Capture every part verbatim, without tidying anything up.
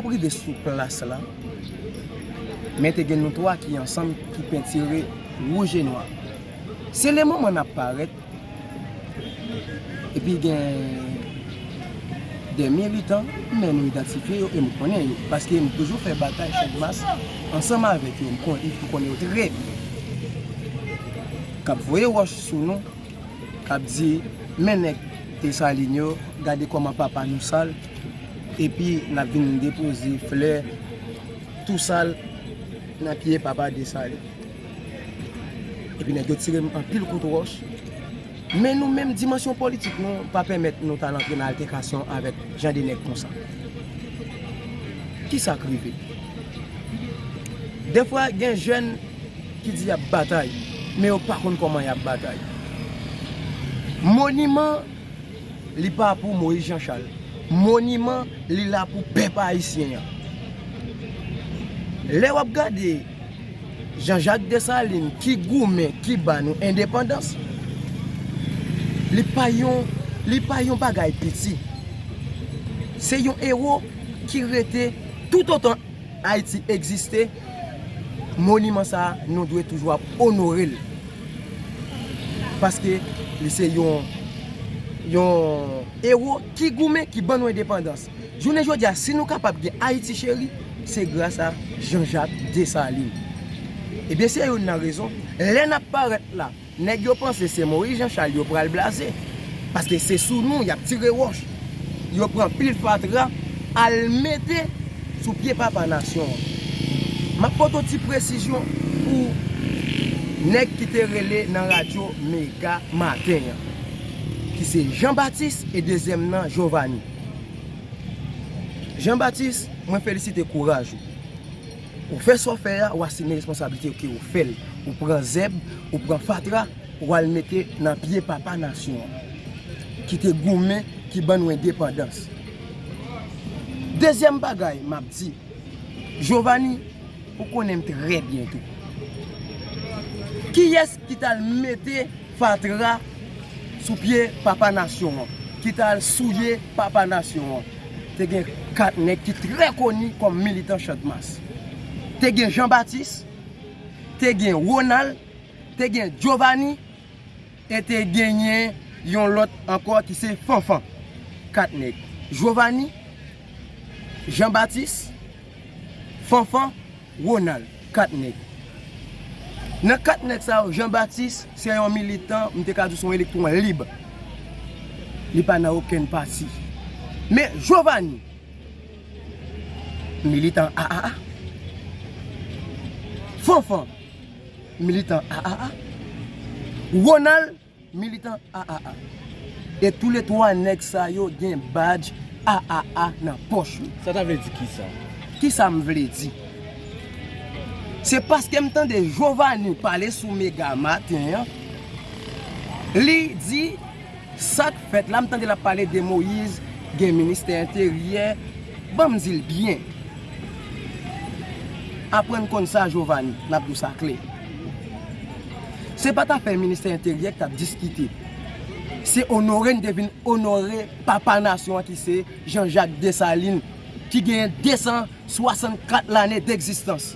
Ap rive sou plas la, men te gen nou twa ki ansanm, ki pentire wouj e nwa. Se le moman n ap parèt, epi gen de militan, men nou idantifye yo e m konnen yo, paske m toujou fè batay Channmas ansanm avèk yo, m kon-, m konnen yo trè byen. K ap voye wòch sou nou, k ap di, men nèg Desalin yo, gade kòman papa nou sal, epi n ap vin depoze flè tou sal nan pye papa Desalin. Epi nèg yo tire m anpil kout wòch. Men nou menm, dimansyon politik nou pa pèmèt nou t al antre nan altèkasyon avèk jan de nèg konsa. Kisa k rive? Defwa gen jèn ki di y ap batay, men yo pa konn kòman y ap batay. Moniman, li pa pou Moyiz Janchal. Moniman, li la pou pèp ayisyen an. Lè w ap gade Jean-Jacques Dessalines ki goumen, ki ba nou endepandans, li pa yon, li pa yon bagay piti. Se yon ewo ki rete toutotan Ayiti egziste. Moniman sa a, nou dwe toujou ap onore l. Paske li se yon, yon ewo ki goumen, ki ban nou endepandans. Jounen jodi a, si nou kapab gen Ayiti cheri, se gras a Jean-Jacques Dessalines. Ebyen, se youn nan rezon. Lè n ap parèt la, nèg yo panse se Moyiz Janchal yo pral blaze. Paske se sou nou y ap tire wòch. Yo pran pil fatra al mete sou pye papa nasyon an. M ap pote yon ti presizyon pou nèg ki te rele nan radyo Mega maten an, ki se Jean Baptiste e dezyèm nan Jovani. Jean Baptiste, mwen felisite kouraj ou. Ou fè sa w fè a, ou asime responsablite ke ou fè l. Ou pran zèb, ou pran fatra, ou al mete nan pye papa nasyon an, ki te goumen, ki ban nou endepandans. Dezyèm bagay m ap di, Jovani, ou konnen m trè byen tou. Kiyès ki t al mete fatra sou pye papa nasyon an, ki t al souye papa nasyon an? Te gen kat nèg ki trè koni kòm militan Channmas. Te gen Jean Baptiste, te gen Ronald, te gen Jovani, e te genyen yon lòt ankò ki se Fanfan. Kat nèg. Jovani, Jean Baptiste, Fanfan, Ronald. Kat nèg. Nan kat nèg sa yo, Jean Baptiste se yon militan, m te ka di se yon elektwon lib. Li pa nan okenn pati. Men Jovani, militan A A A. Fanfan, militan A A A. Ronald, militan A A A. E toulètwa nèg sa yo gen badj A A A nan pòch yo. Sa ta vle di kisa? Kisa m vle di? Se paske m tande Jovani pale sou Mega maten an. Li di sa k fèt la, m tande l ap pale de Moyiz, gen ministè enteryè. Ban m di l byen. Aprann konn sa, Jovani, n ap di w sa klè. Se pa t afè ministè enteryè k t ap diskite. Se onore n te vin onore papa nasyon an ki se Jean-Jacques Dessalines, ki genyen de san swasannkat lane degzistans.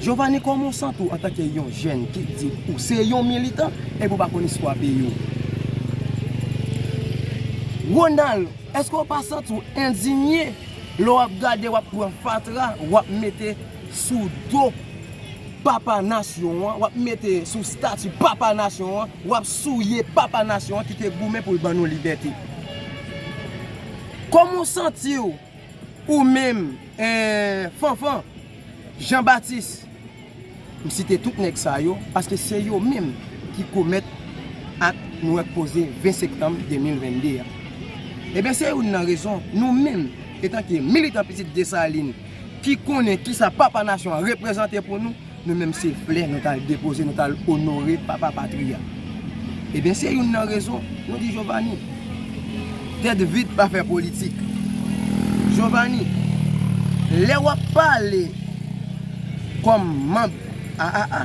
Jovani, kòman w santi w antanke yon jèn ki di ou se yon militan epi w pa konn istwa peyi w? Ronald, èske w pa santi w endinye lè w ap gade w ap pran fatra, w ap mete sou do papa nasyon an, w ap mete sou stati papa nasyon an, w ap souye papa nasyon an ki te goumen pou l ban nou libète? Kòman w santi w, ou menm, eh, Fanfan, Jean Baptiste, m site tout nèg sa yo, paske se yo menm ki komèt ak nou wè k poze ven septanm de mil venn de a. Ebyen, se youn nan rezon nou menm, etanke militan pitit Desalin, ki konnen kisa papa nasyon an reprezante pou nou, nou menm se flè nou t al depoze, nou t al onore papa patri a. Ebyen, se youn nan rezon nou di Jovani, tèt vid pa fè politik. Jovani, lè w ap pale kòm manm A A A,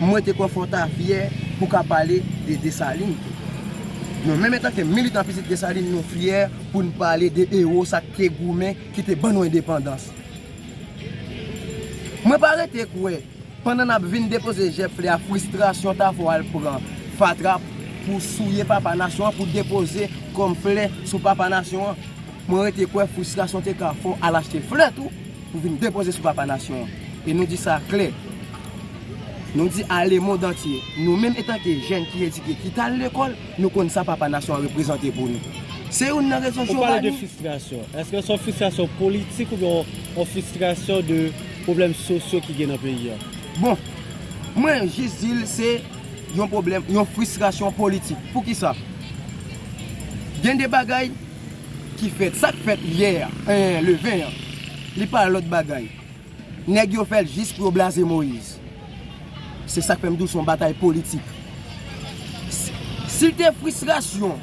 mwen te kwè fò w ta fyè pou w ka pale de Desalin tou. Nou menm, etanke militan pitit Desalin, nou fyè pou n pale de ewo sa k te goumen, ki te ban nou endepandans. Mwen pa rete kwè, pandan n ap vin depoze jèb flè a, fristrasyon ta fè w al pran fatra pou souye papa nasyon an, pou depoze kòm flè sou papa nasyon an. Mwen rete kwè fristrasyon te ka fè w al achte flè tou pou vin depoze sou papa nasyon an. E nou di sa klè. Nou di a lemond antye, nou menm etanke jèn ki edike, ki t al lekòl, nou konn sa papa nasyon an reprezante pou nou. Se youn nan rezon Ou pale de Jovani. Fristrasyon. Èske se yon fristrasyon politik oubyen yon, yon fristrasyon de pwoblèm sosyo ki gen nan peyi a? Bon, mwen jis di l se yon pwoblèm, yon fristrasyon politik. Poukisa? Gen de bagay ki fèt. Sa k fèt yè a, en, le ven an, li pa lòt bagay. Nèg yo fè l jis pou yo blaze Moyiz. Se sa k fè m di w se yon batay politik. Si, si l te fristrasyon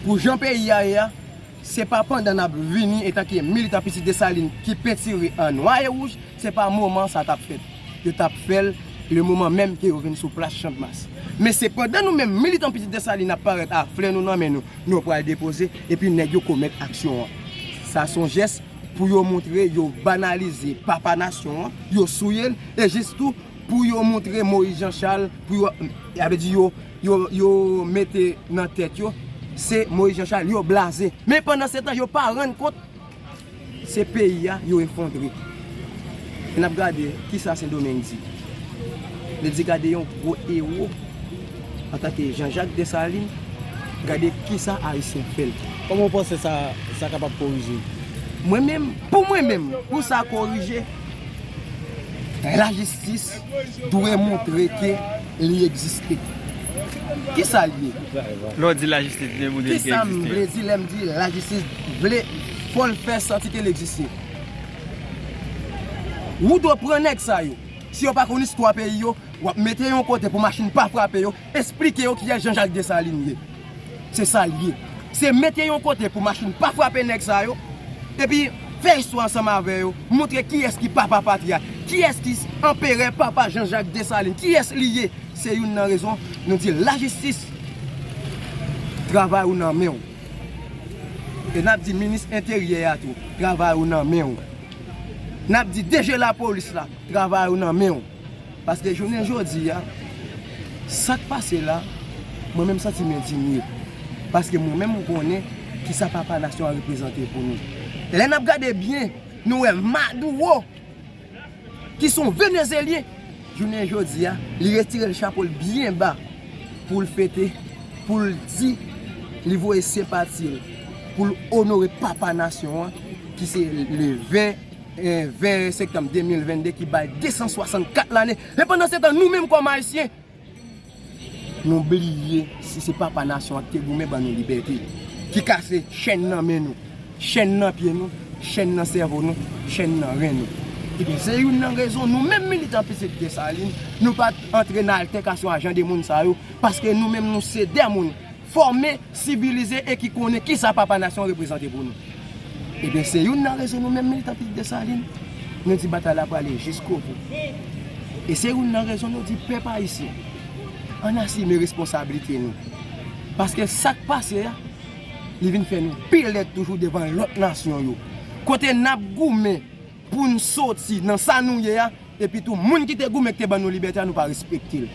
pou jan peyi a ye a, se pa pandan n ap vini etanke militan Pitit Desalin ki pentire an nwa e wouj, se pa moman sa t ap fèt. Yo t ap fè l le moman menm ke yo vin sou plas Channmas. Men se pandan nou menm militan Pitit Desalin ap parèt ak flè nou nan men nou, nou pral depoze, epi nèg yo komèt aksyon an. Sa se yon jès pou yo montre yo banalize papa nasyon an, yo souye l, e jis tou pou yo montre Moyiz Jan Chal, pou yo, sa vle di yo, yo, yo mete nan tèt yo, se Moyiz Jan Chal, yo blaze. Men pandan se tan, yo pa rann kont se peyi a yo efondre. E n ap gade kisa Sendomeng di. Li di gade yon gwo ewo antanke Jean Jacques Dessalines, gade kisa Ayisyen fè l. Kòman w panse sa, sa kapab korije? Mwen menm, pou mwen menm, pou sa korije, lajistis dwe montre ke li egziste. Kisa l ye? Lè w di lajistis dwe montre ke li egziste. Kisa m vle di lè m di lajistis vle, fò l fè santi ke l egziste. Ou dwe pran nèg sa yo. Si yo pa konn istwa peyi yo, w ap mete yo yon kote pou machin pa frape yo, esplike yo kiyès Jean Jacques Dessalines ye. Se sa l ye. Se mete yon kote pou machin pa frape nèg sa yo, epi fè istwa ansanm avè yo, montre kiyès ki papa patri a, kiyès ki anperè papa Jean Jacques Dessalines, kiyès li ye. Se youn nan rezon nou di lajistis, travay ou nan men w. E n ap di minis enteryè a tou, travay ou nan men w. N ap di D G lapolis la, travay ou nan men w. Paske jounen jodi a, sa k pase la, mwen menm santi m endinye. Paske mwen menm m konnen kisa papa nasyon an reprezante pou nou. E lè n ap gade byen, nou wè Maduro, ki se yon Venezelyen, jounen jodi a, li retire l chapo l byen ba pou l fete, pou l di li voye senpati l, pou l onore papa nasyon an, ki se le ven, eh, ven septanm de mil vennde, ki bay de san swasannkat lane. Men pandan se tan, nou menm kòm Ayisyen, nou bliye si se papa nasyon an ki te goumen ban nou libète, ki kase chèn nan men nou, chèn nan pye nou, chèn nan sèvo nou, chèn nan ren nou. Ebyen, se youn nan rezon nou menm militan Pitit Desalin, nou pa t antre nan altèkasyon a jan de moun sa yo, paske nou menm nou se de moun fòme, sivilize e ki konnen kisa papa nasyon an reprezante pou nou. Ebyen, se youn nan rezon nou menm militan Pitit Desalin, nou di batay la prale jiskobou. E se youn nan rezon nou di pèp ayisyen, ann asime responsablite nou. Paske sa k pase a, li vin fè nou pi lèd toujou devan lòt nasyon yo. Kote n ap goumen pou n soti nan sa nou ye a, epi tou moun ki te goumen, ki te ban nou libète a, nou pa respekte l.